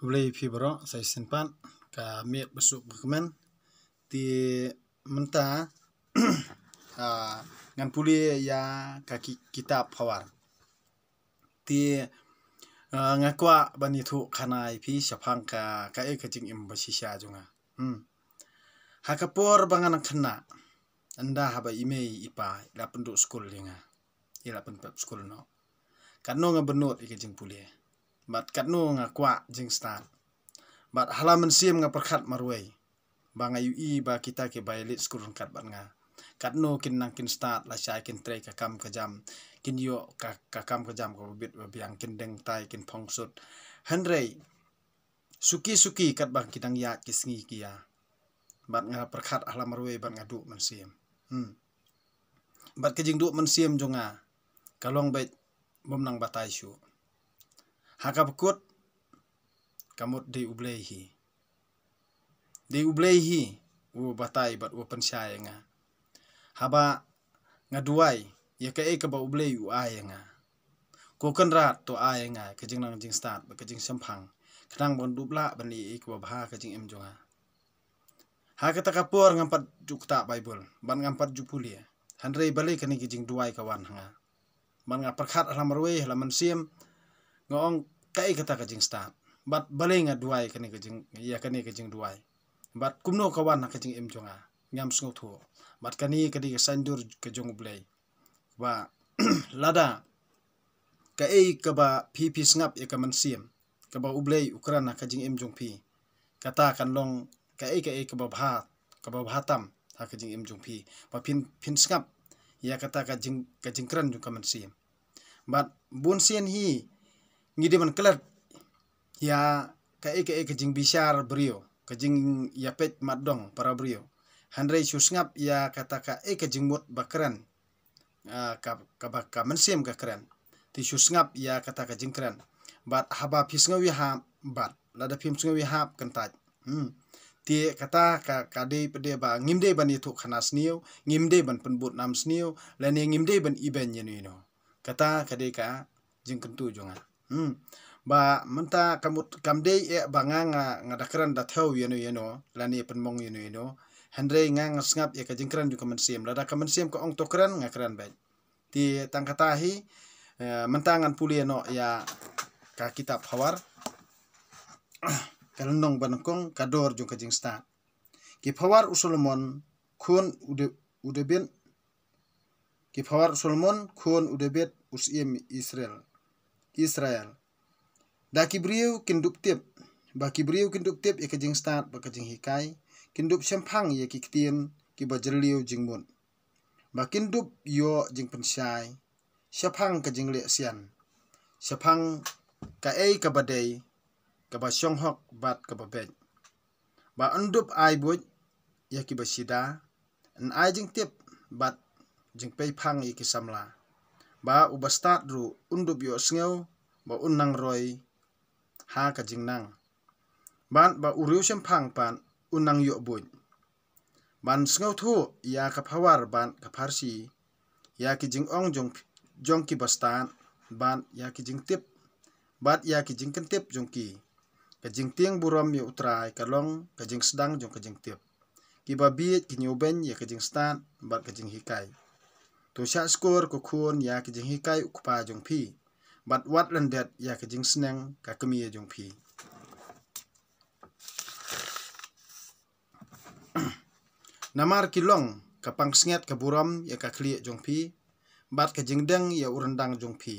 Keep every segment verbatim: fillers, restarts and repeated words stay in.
Khublei phi baroh, sa shisien pat ka miet ba suk ba kmen. Te mynta, ah, ngan pule ïa ka ki-, kitab Phawar. Te, ah, nga kwah ban ïathuh khana ïa phi shaphang ka, kaei ka jingim ba shisha jong nga. Hmm. Ha ka por ba nga nang khynnah, ynda haba i mei i pa i la pynduh skul ïa nga, i la pynpep skul noh, katno nga bynnud ïa ka jingpule, bad katno nga kwah jingstad. Bad ha la mynsiem nga pyrkhat marwei ba nga ïohi ba kita kiba ïaleit skul ryngkat bad nga, katno kin nang kin stad lashai, kin trei ka kam ka jam, kin ïoh ka, ka kam ka jam kaba bit ba biang, kin deng tai, kin phong suit. Hynrei suki suki katba ki dang ïaid ki sngi ki ïa, bad nga pyrkhat ha la marwei bad nga duh mynsiem. Hmm. Bad ka jingduh mynsiem jong nga ka long beit bym nang batai shuh. Ha kaba kut, ka mut dei U Blei hi. Dei U Blei hi uba batai bad uba pynshai ïa nga. Haba nga duwai ïa kaei kaba U Blei u ai ïa nga, ko Kynrad to ai ïa nga ka jingnang jingstad bad ka jingshemphang, khnang ban dup lah ban leh ïa kaba bha ha ka jingim jong nga. Ha kata ka por ngam pat ju ktah Baibl bad ngam pat ju pule. Hynrei balei kane ka jingduwai ka wan ha nga. Bad nga pyrkhat ha la marwei, ha la mynsiem, nga ong, kaei kata ka jingstad, bad balei nga duwai kane ka jing, ïa kane ka jingduwai, bad kumno ka wan ha ka jingim jong nga, ngam sngewthuh. Bad kane ka dei ka saiñdur ka jong U Blei, ba lada kaei kaba phi, phi sngap ïa ka mynsiem kaba U Blei u kren ha ka jingim jong phi, kata kan long kaei kaei kaba bha, kaba bha tam ha ka jingim jong phi, ba phin, phin sngap ïa kata ka jing, ka jingkren jong ka mynsiem. Bad bun sien hi ngi dei ban klet ïa kaei kaei ka jingbishar briew, ka jingïapeit matdong para briew, hynrei shu sngap ïa kata kaei ka jingmut ba kren, ah, ka, kaba ka mynsiem ka kren. Te shu sngap ïa kata ka jingkren. Bad haba phi sngew ïahap, bad lada phim sngew ïahap, kyntait. Hmm. Te kata ka, ka dei pat de ba ngim dei ban ïathuh khana sniew, ngim dei ban pynbud nam sniew, lane ngim dei ban ibeiñ ïano ïano. Kata ka dei ka jingkyntu jong nga. Hmm. Ba mynta ka mut kam dei eh ba nga, nga, nga da kren da thew ïano ïano, lane pynmong ïano ïano. Hynrei nga, nga sngap ïa ka jingkren jong ka mynsiem. Lada ka mynsiem ka ong to kren, nga kren beit. Te tang kata hi, eh, mynta ngan pule noh ïa ka kitab Phawar, ka lynnong ba nyngkong, ka dor jong ka jingstad. Ki phawar u Solomon khun u De-, u David, ki phawar u Solomon khun u David u syiem Israel. Israel. Da ki briew kin dup tip, ba ki briew kin dup tip ïa ka jingstad bad ka jinghikai, kin dup shemphang ïa ki ktien kiba jylliew jingmut, ba kin dup ïoh jingpynshai shaphang ka jingleh sian, shaphang kaei kaba dei, kaba shong hok bad kaba beit. Ba yn dup ai buit ïa kiba shida, yn ai jingtip bad jingpeiphang ïa ki samla. Ba u bastad ruh un dup ïohsngew ba un nang roi ha ka jingnang, bad ba u riewshemphang pat un nang ïoh buit. Ban sngewthuh ïa ka phawar bad ka pharshi, ïa ki jingong jong, jong ki bastad, bad ïa ki jingtip, bad ïa ki jingkyntip jong ki. Ka jingtieng burom ïa U Trai ka long ka jingsdang jong ka jingtip. Kiba bieit ki ñiewbeiñ ïa ka jingstad bad ka jinghikai. To shah shkor ko khun ïa ka jinghikai u kpa jong phi, bad wat lyndet ïa ka jingsneng ka kmie jong phi. Namar ki long ka pansngiat ka burom ïa ka khlieh jong phi, bad ka jingdeng ïa u ryndang jong phi.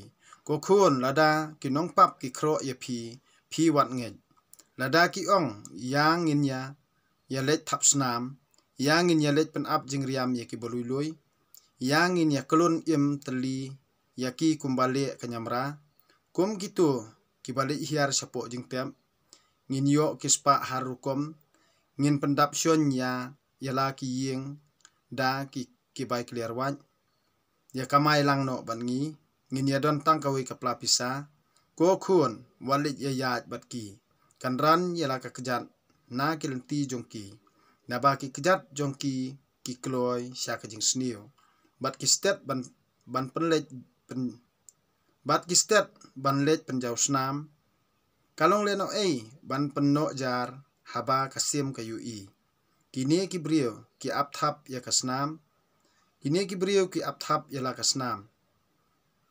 Ko khun, lada ki nongpap ki khroh ïa phi, phi wat ngeit. Lada ki ong, ïa ngin ïa, ïa leit thap snam, ïa ngin ïa leit pynap jingriam ïa kiba lui lui, ïa ngin ïa klun im tylli ïa ki kumba leh ka ñiamra, kum kito kiba leit hiar shapoh jingtep, ngin ïoh ki spah har rukom, ngin pyndap shon ïa, ïa la ki ïing da ki, ki bai kliar wait. Ïa kamai lang noh bad ngi, ngin ïa don tang kawei ka pla pisa. Ko khun, wat leit ïa ïaid bad ki. Kan ran ïa la ka kjat na ki lynti jong ki, naba ki kjat jong ki, ki kloi sha ka jingsniew. Bad ki stet ban, ban pynleit pyn-, bad ki stet ban leit pynjaw snam, Ka long lehnohei ban pynnoh jar haba ka sim ka ïohi. Kine ki briew ki ap thap ïa ka snam. Kine ki briew ki ap thap ïa la ka snam.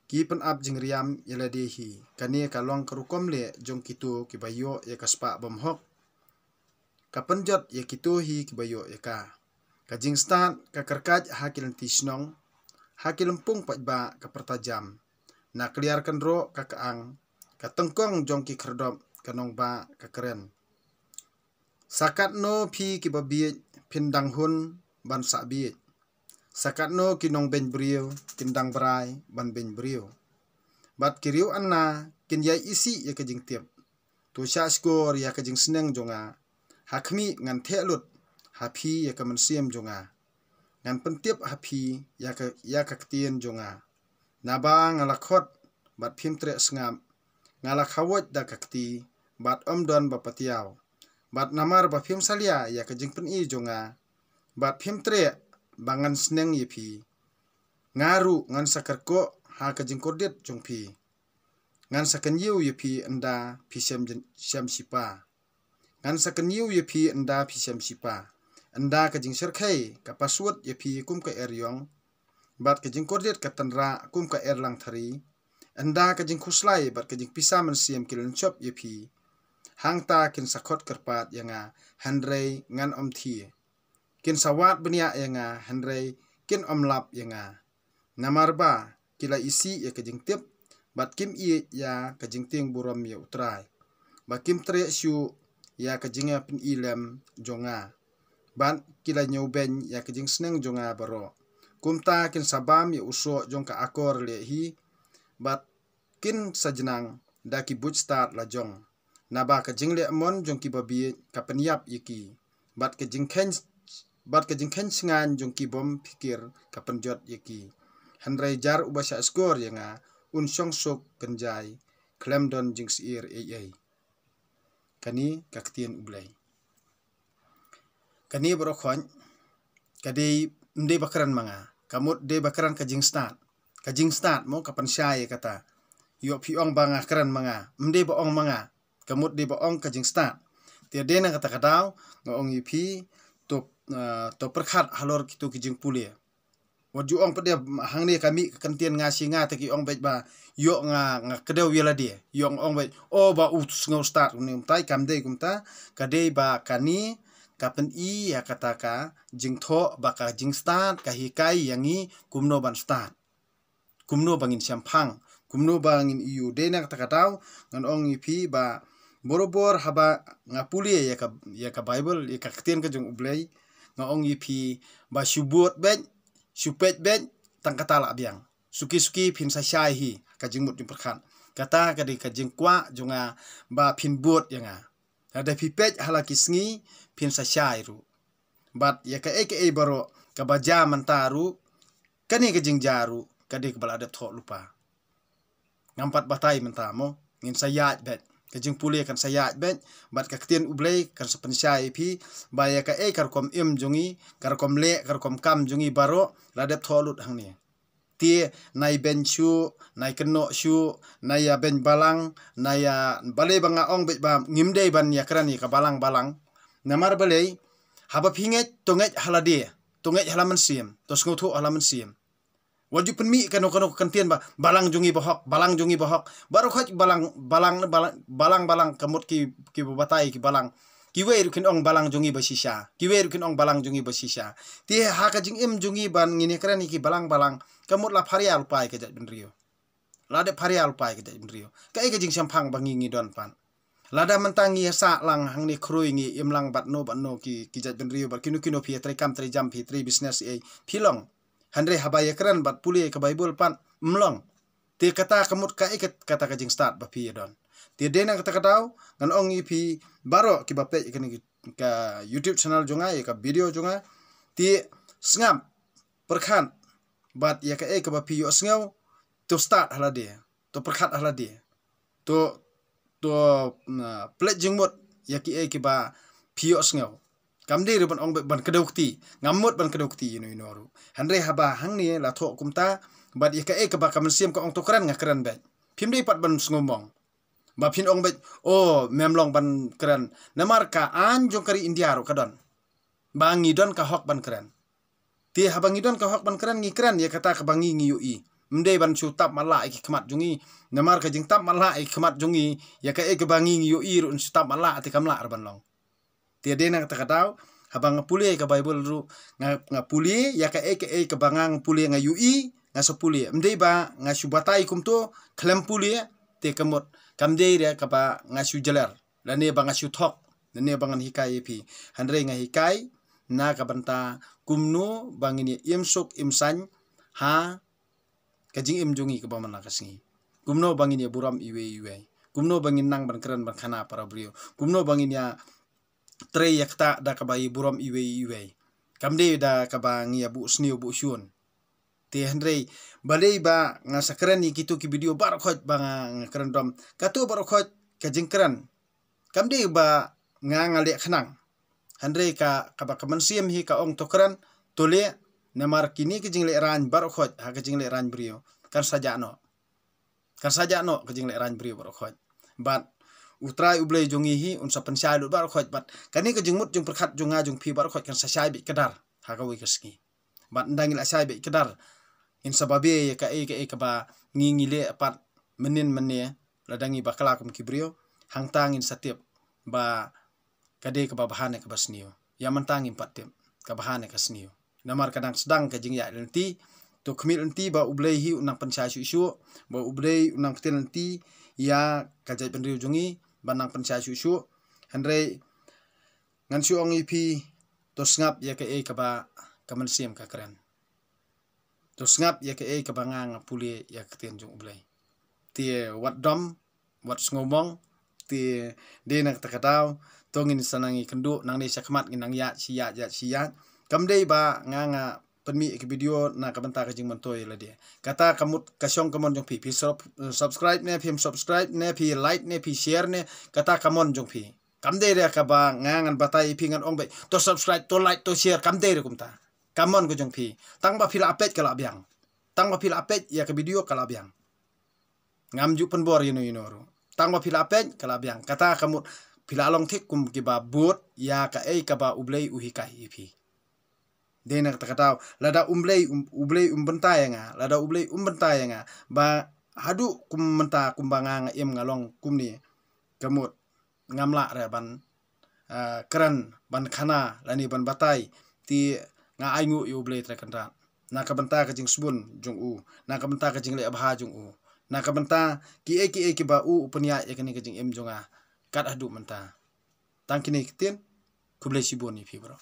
Ki pynap jingriam ïa lade hi. Kane ka long ka rukom leh jong kito kiba ïoh ïa ka spah bymhok. Ka pynjot ïa kito hi kiba ïoh ïa ka. Ka jingstad ka kyrkait ha ki lynti shnong, ha ki lympung paidbah ka pyrta jam. Na kliar kynroh ka kyang, ka tyngkong jong ki khyrdop ka nongbah ka kren. Sa katno phi kiba bieit phin dang hun ban sah bieit. Sa katno ki nongbeiñ briew kin dang brai ban beiñ briew. Bad ki riew anna kin ïai isih ïa ka jingtip. To shah shkor ïa ka jingsneng jong nga. Ha khmih ngan theh lut ha phi ïa ka mynsiem jong nga. Ngan pyntip ha phi ïa ka, ïa ka ktien jong nga. Naba nga la khot bad phim treh sngap. Nga la khawot da ka kti bad ym don ba patiaw. Bad namar ba phim salia ïa ka jingpyni jong nga, bad phim treh ba ngan sneng ïa phi, nga ruh ngan sa kyrkoh ha ka jingkordit jong phi. Ngan sa kynñiew ïa phi ynda phi shem jin-, shem shipa. Ngan sa kynñiew ïa phi ynda phi shem shipa. Ynda ka jingshyrkhei ka paswut ïa phi kum ka eriong, bad ka jingkordit ka tynrah kum ka erlang thari. Ynda ka jingkhuslai bad ka jingpisa mynsiem ki lynshop ïa phi. Hangta kin sa khot kyrpad ïa nga, hynrei ngan ym thiah. Kin sa wad bniah ïa nga, hynrei kin ym lap ïa nga. Namar ba ki la isih ïa ka jingtip, bad kim ïeit ïa ka jingtieng burom ïa U Trai. Ba kim treh shuh ïa ka jingïapyni lem jong nga. Bad ki la ñiewbeiñ ïa ka jingsneng jong nga baroh. Kumta kin sa bam ïa u soh jong ka akor leh hi, bad kin sa jnang da ki buit stad la jong. Naba ka jingleh mon jong ki babieit ka pynïap ïa ki. Bad ka jingkheiñ, bad ka jingkheiñ sngaiñ jong ki bym phikir ka pynjot ïa ki. Hynrei jar uba shah shkor ïa nga, un shong suk kynjai, khlem don jingsyier ei ei. Kane ka ktien U Blei. Kane baroh khoit, ka dei, ym dei ba kren ma nga. Ka mut dei ba kren ka jingstad. Ka jingstad mo ka pynshai ïa kata. Ïoh phi ong ba nga kren ma nga. Ym dei ba ong ma nga. Ka mut dei ba ong ka jingstad. Te dei na kata ka daw, nga ong ïa phi, to, ah, to pyrkhat halor kito ki jingpule. Wat ju ong pat de hangne ka mih ka kyntien nga shi nga te ki ong beit ba ïoh nga, nga kdew ïa lade. Ïoh nga ong beit, o ba u sngew stad kumne kumta, kam dei kumta, ka dei ba kane ka pyni ïa kata ka jingthoh ba ka jingstad ka hikai ïa ngi kumno ban stad. Kumno ba ngin shemphang, kumno ba ngin ïoh. Dei na kata ka daw, ngan ong ïa phi ba borabor haba nga pule ïa ka, ïa ka Baibl, ïa ka ktien ka jong U Blei, nga ong ïa phi ba shu bud beit, shu peit beit, tang kata lah biang. Suki suki phin sa shai hi, ka jingmut jingpyrkhat. Kata ka dei ka jingkwah jong nga ba phin bud ïa nga. Lada phi peit ha la ki sngi, phin sa shai ruh. Bad ïa kaei kaei baroh kaba jia mynta ruh, kane ka jingjia ruh ka dei kaba la dep thoh lypa. Ngam pat batai mynta mo, ngin sa ïaid beit. Ka jingpule kan sa ïaid beit, bad ka ktien U Blei kan sa pynshai ïa phi ba ïa kaei ka rukom im jong ngi, ka rukom leh, ka rukom kam jong ngi baroh la dep thoh lut hangne. Te nai beiñ shuh, nai kynnoh shuh, nai ïa beiñ balang, nai ïa balei ba nga ong beit ba ngim dei ban ïa kren ïa ka balang balang. Namar balei, haba phi ngeit, to ngeit ha lade, to ngeit ha la mynsiem, to sngewthuh ha la mynsiem. Wat ju pynmih kano kano ka kyntien ba balang jong ngi ba hok, balang jong ngi ba hok. Baroh khoit balang, balang, balang, balang, balang, ka mut ki, ki ba batai ki balang. Kiwei ruh kin ong balang jong ngi ba shisha. Kiwei ruh kin ong balang jong ngi ba shisha. Te ha ka jingim jong ngi ban ngin ïa kren ïa ki balang balang, ka mut la pharia lypa ïa ka jaitbynriew. La dep pharia lypa ïa ka jaitbynriew. Kaei ka jingshemphang ba ngi ngi don pat? Lada mynta ngi ïa sah lang hangne khrui, ngi im lang bad no bad no ki, ki jaitbynriew bad kino kino phi ïa trei kam trei jam, phi trei business ei, phi long. Hynrei haba ïa kren bad pule ka Baibl pat ym long. Te kata ka mut kaei kat-, kata ka jingstad ba phi ïa don. Te dei na kata ka daw, ngan ong ïa phi baroh kiba peit ïa kane ka YouTube channel jong nga, ïa ka video jong nga. Te sngap, pyrkhat, bad ïa kaei kaba phi ïohsngew, to stad ha lade, to pyrkhat ha lade. To, to, na, pynleit jingmut ïa kiei kiba phi ïohsngew. Kam dei ruh ban ong beit ban kdew kti, ngam mut ban kdew kti ïa no ïa no ruh. Hynrei haba hangne la thoh kumta, bad ïa kaei kaba ka mynsiem ka ong to kren nga kren beit. Phim dei pat ban sngewmong. Ba phin ong beit, oh, mem long ban kren. Namar ka aiñ jong ka ri India ruh ka don ba ngi don ka hok ban kren. Te haba ngi don ka hok ban kren, ngi kren ïa kata kaba ngi ngi ïohi. Ym dei ban shu tap matlah ïa ki khmat jong ngi. Namar ka jingtap matlah ïa ki khmat jong ngi, ïa kaei kaba ngi ngi ïohi ruh shu tap matlah te kam lah ruh ban long. Te dei na kata ka daw, haba nga pule ka Baibl ruh, nga, nga pule ïa kaei kaei kaba nga, nga pule, nga ïohi, nga sa pule. Ym dei ba nga shu batai kumto khlem pule, te ka mut kam dei re kaba nga shu jler, lane ba nga shu thok, lane ba ngan hikai ïa phi. Hynrei nga hikai na ka bynta kumno ba ngin ïa im suk im saiñ ha ka jingim jong ngi kaba man la ka sngi. Kumno ba ngin ïa burom iwei iwei. Kumno ba ngin nang ban kren ban khana para briew. Kumno ba ngin ïa trei ïa kata da kaba ïa burom iwei iwei. Kam dei da kaba ngi ïa buh sniew buh shun. Te hynrei balei ba nga sa kren ïa kito ki video baroh khoit ba nga, nga kren dom. Kato baroh khoit ka jingkren. Kam dei ba nga, nga leh khnang. Hynrei ka, kaba ka mynsiem hi ka ong to kren, to leh, namar kine ki jingleh raiñ baroh khoit ha ka jingleh raiñ briew kan sa jah noh. Kan sa jah noh ka jingleh raiñ briew baroh khoit. Bad U Trai U Blei jong ngi hi un sa pynshai lut baroh khoit. Bad kane ka jingmut jingpyrkhat jong nga jong phi baroh khoit kan sa shai beit kdar ha kawei ka sngi. Bad ynda ngi la shai beit kdar, ngin sa babe ïa kaei kaei kaba ngi ngi leh pat mynnin mynne, lada ngi bakla kum ki briew, hangta ngin sa tip ba ka dei kaba bha ne kaba sniew. Ïa mynta ngim pat tip ka bha ne ka sniew. Namar ka dang sdang ka jingïaid lynti, to khmih lynti ba U Blei hi un nang pynshai shuh shuh, ba U Blei un nang ktien lynti ïa ka jaitbynriew jong ngi ban nang pynshai shuh shuh. Hynrei ngan shu ong ïa phi, to sngap ïa kaei kaba ka mynsiem ka kren. To sngap ïa kaei kaba nga, nga pule ïa ka ktien jong U Blei. Te wat dom, wat sngewmong, te dei na kata ka daw, to ngin sa nang ïakynduh, nangne shakhmat ngin nang ïaid shi ïaid, ïaid shi ïaid. Kam dei ba nga, nga pynmih ïa ka video na ka bynta ka jingmyntoi lade. Kata ka mut ka shong ka mon jong phi, phi sub-, subscribe ne, phim subscribe ne, phi like ne, phi share ne, kata ka mon jong phi. Kam dei re kaba nga ngan batai ïa phi ngan ong beit, to subscribe, to like, to share, kam dei re kumta. Ka mon ka jong phi. Tang ba phi la peit ka la biang. Tang ba phi la peit ïa ka video ka la biang. Ngam ju pynbor ïano ïano ruh. Tang ba phi la peit ka la biang. Kata ka mut phi la long thik kum kiba bud ïa kaei kaba U Blei u hikai ïa phi. Dei na kata ka daw, lada U Blei um, U Blei um bynta ïa nga, lada U Blei um bynta ïa nga ba haduh kum mynta kumba nga, nga im nga long kumne, ka mut ngam lah re ban, ah, kren, ban khana lane ban batai. Te nga ainguh ïa U Blei Trai Kynrad na ka bynta ka jingsbun jong u, na ka bynta ka jingleh bha jong u, na ka bynta kiei kiei kiba u u pynïaid ïa kane ka jingim jong nga kat haduh mynta. Tang kine ki ktien, khublei shibun ïa phi baroh.